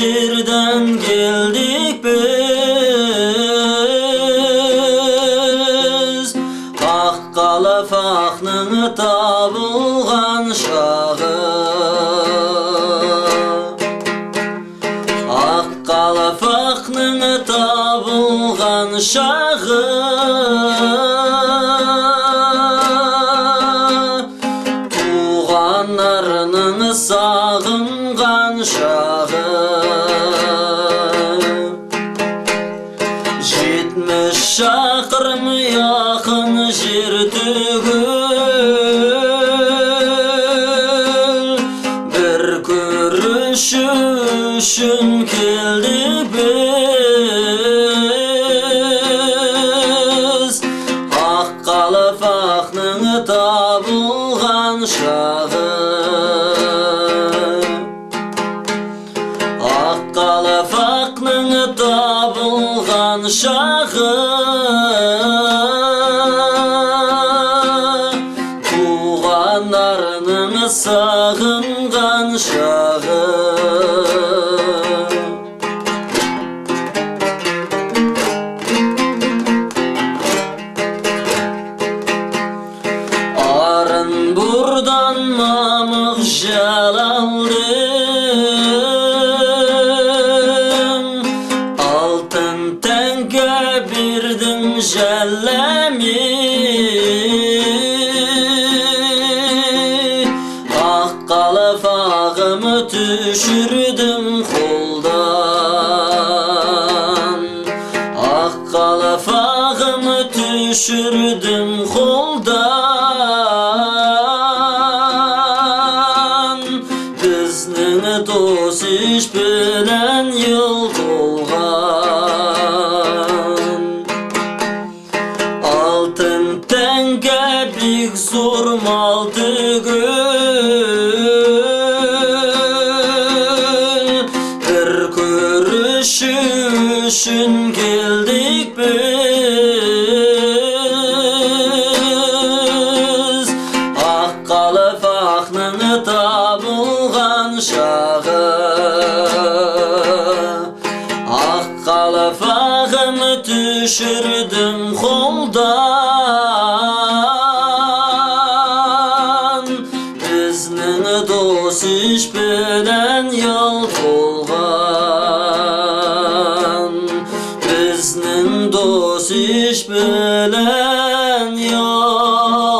Жерден келдик биз, Ак калфакның табылган шагы. Ак калфакның табылган шагы. Туганнарның сагынган шагы. 70 чакрым якын җир түгел, бер күрешү өчен килдек без. Ак калфакның табылган шагы. Ак калфакның табылган шагы. Туганнарның сагынган шагы. Орынбурдан мамык җал алдым, Алтын тәңкә бирдем жәлләми. Ак калфагым төшердем кулдан, Ак калфагым төшердем кулдан. Безнең дус иш белән ел тулган. Алтын тәңкә бик зур мал түгел, Бер күрешү өчен килдек без. Ак калфакның табылган шагы. Ак калфагым төшердем кулдан. Безнең дус иш белән ел тулган. Безнең дус иш белән ел